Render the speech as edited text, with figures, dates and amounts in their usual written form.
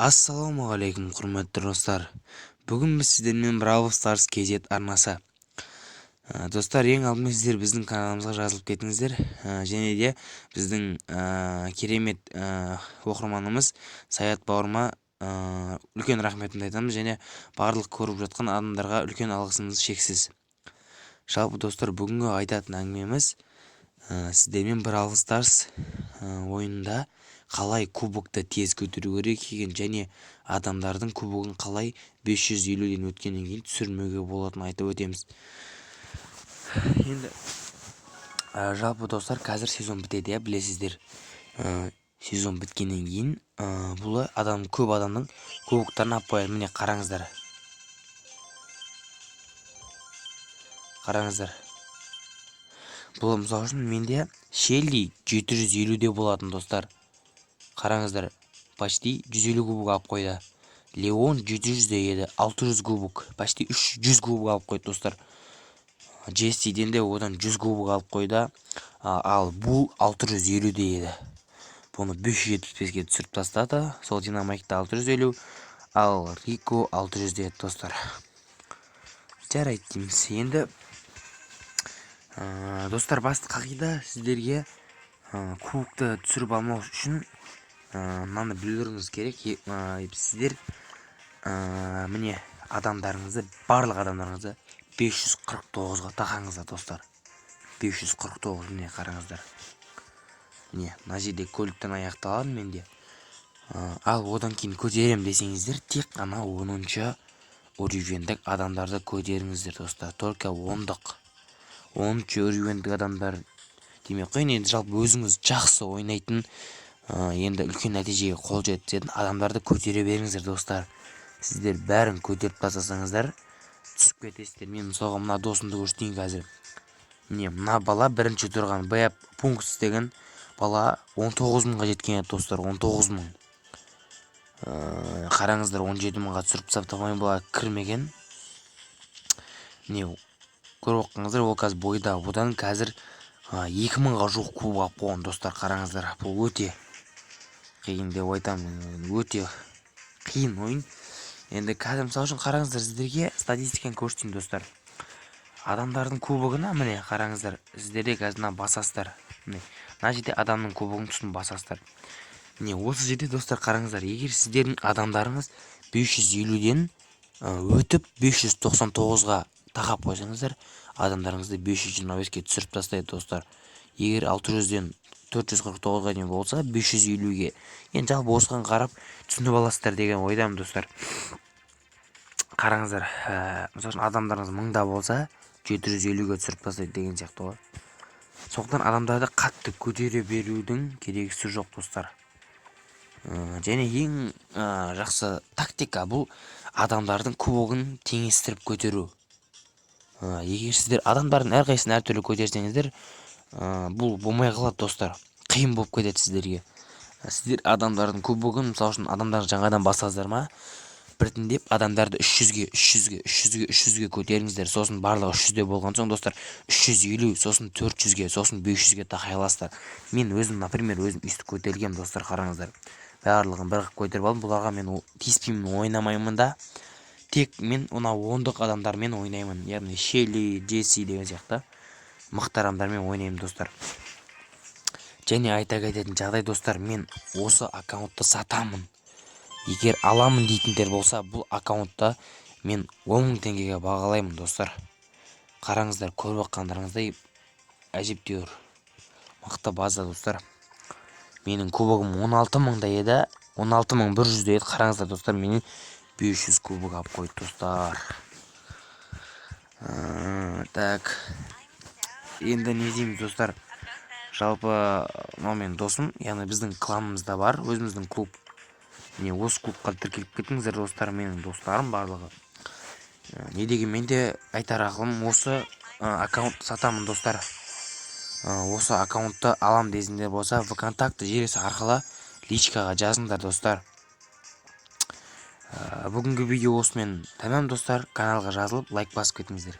Ассалаумағалейкум, құрметті достар! Бүгін біз сіздермен Бравл Старс KZ арнасы. Достар, ең алдымен сіздер біздің каналымызға жазылып кетіңіздер. Және де біздің керемет оқырманымыз Саят бауырыма үлкен рахметімді айтамыз және барлық көріп жатқан адамдарға үлкен алғысымыз шексіз. Жалпы, достар, бүгінгі айтатын әңгімеміз сіздермен Бравл Старс ойынында қалай кубокты тез көтеру керек екенін және адамдардың кубогын қалай 550-ден өткеннен кейін түсірмеуге болатынын айтып өтеміз. Енді жалпы, достар, қазір сезон бітеді, иә, білесіздер. Сезон біткеннен кейін бұл адам, көп адамның кубоктарын алып қояды. Міне, қараңыздар, қараңыздар. Бұл, мысалы үшін, менде Шелли 750-де болатын, достар. Қараңыздар, почти 150 кубок алып қойды. Леон 700-де еді, 600 кубок, почти 300 кубок алып қойды, достар. Джессиден де одан 100 кубок алып қойды. Ал бұл 650-де еді, бұны 575-ке түсіріп тастады. Сол Динамайкты 650, ал Рико 600-де еді, достар. Жарайды дейміз. Енді, достар, басты қағида: сіздерге кубокты түсіріп алмау үшін мынаны білулеріңіз керек. Сіздер, міне, адамдарыңызды, барлық адамдарыңызды 549-ға тақаңыздар, достар. 549, міне, қараңыздар. Міне, мына жерде көліктен аяқталады менде. Ал одан кейін көтеремін десеңіздер, тек қана 10-шы уровеньдік адамдарды көтеріңіздер, достар. Только ондық, 10-шы уровеньдік адамдар демей ақ қояйын, енді жалпы өзіңіз жақсы ойнайтын, енді үлкен нәтижеге қол жеткізетін адамдарды көтере беріңіздер, достар. Сіздер бәрін көтеріп тастасаңыздар, түсіп кетесіздер. Мен, мысалға, мына досымды көрсетейін қазір. Міне, мына бала, бірінші тұрған Б пункт деген бала 19 мыңға жеткен еді, достар, 19 мың. Қараңыздар, 17 мыңға түсіріп тастапты ғой, бұлар кірмеген. Міне, көріп отырғаныңыздар, ол қазір бойда. Одан қазір 2 мыңға жуық кубок алып қойған, достар. Қараңыздар, бұл өте қиын деп айтамын, өте қиын ойын. Енді қазір, мысалы үшін, қараңыздар, сіздерге статистиканы көрсетейін, достар, адамдардың кубогына. Міне, қараңыздар, сіздерде қазір мына басасыздар. Міне, мына жерде адамның кубогының тұсын басасыздар. Міне, осы жерде, достар, қараңыздар, егер сіздердің адамдарыңыз 550-ден өтіп, 599-ға тақап қойсаңыздар, адамдарыңызды 525-ке түсіріп тастайды, достар. Егер 600-ден 449-ға дейін болса, 550-ге. Енді жалпы осыған қарап түсініп аласыздар деген ойдамын, достар. Қараңыздар, мысалы үшін, адамдарыңыз мыңда болса, 750-ге түсіріп тастайды деген сияқты ғой. Сондықтан адамдарды қатты көтере берудің керегісі жоқ, достар. Және ең жақсы тактика — бұл адамдардың кубогын теңестіріп көтеру. Егер сіздер адамдардың әрқайсысын әртүрлі көтерсеңіздер, бұл болмай қалады, достар, қиын болып кетеді сіздерге. Сіздер адамдардың кубогын, мысалы үшін, адамдар жаңадан басасыздар ма, біртіндеп адамдарды 300-ге, 300-ге, 300-ге, 300-ге көтеріңіздер. Сосын барлығы 300-де болған соң, достар, 350, сосын 400-ге, сосын 500-ге тақай аласыздар. Мен өзім, например, өзім өйстіп көтерілгенмін, достар. Қараңыздар, барлығын бір қылып көтеріп алдым. Бұларға мен тиіспеймін, ойнамаймын да. Тек мен мына ондық адамдармен ойнаймын, яғни Шелли, Джесси деген сияқты мықты адамдармен ойнаймын, достар. Және айта кететін жағдай, достар, мен осы аккаунтты сатамын. Егер аламын дейтіндер болса, бұл аккаунтта мен 10 000 теңгеге бағалаймын, достар. Қараңыздар, көріп жатқандарыңыздай, әжептәуір мықты база, достар. Менің кубогым 16 мыңда еді, 16 100-де еді. Қараңыздар, достар, менен 500 кубок алып қойды, достар. Так, енді не дейміз, достар? Жалпы, мынау менің досым, яғни біздің кланымызда бар өзіміздің клуб. Міне, осы клубқа тіркеліп кетіңіздер, достар, менің достарым барлығы. Не дегенмен де, айтар ақылым: осы аккаунт сатамын, достар. Осы аккаунтты алам десеңдер болса, ВКонтакте желісі арқылы личкаға жазыңдар, достар. Бүгінгі видео осымен тәмам, достар. Каналға жазылып, лайк басып кетіңіздер.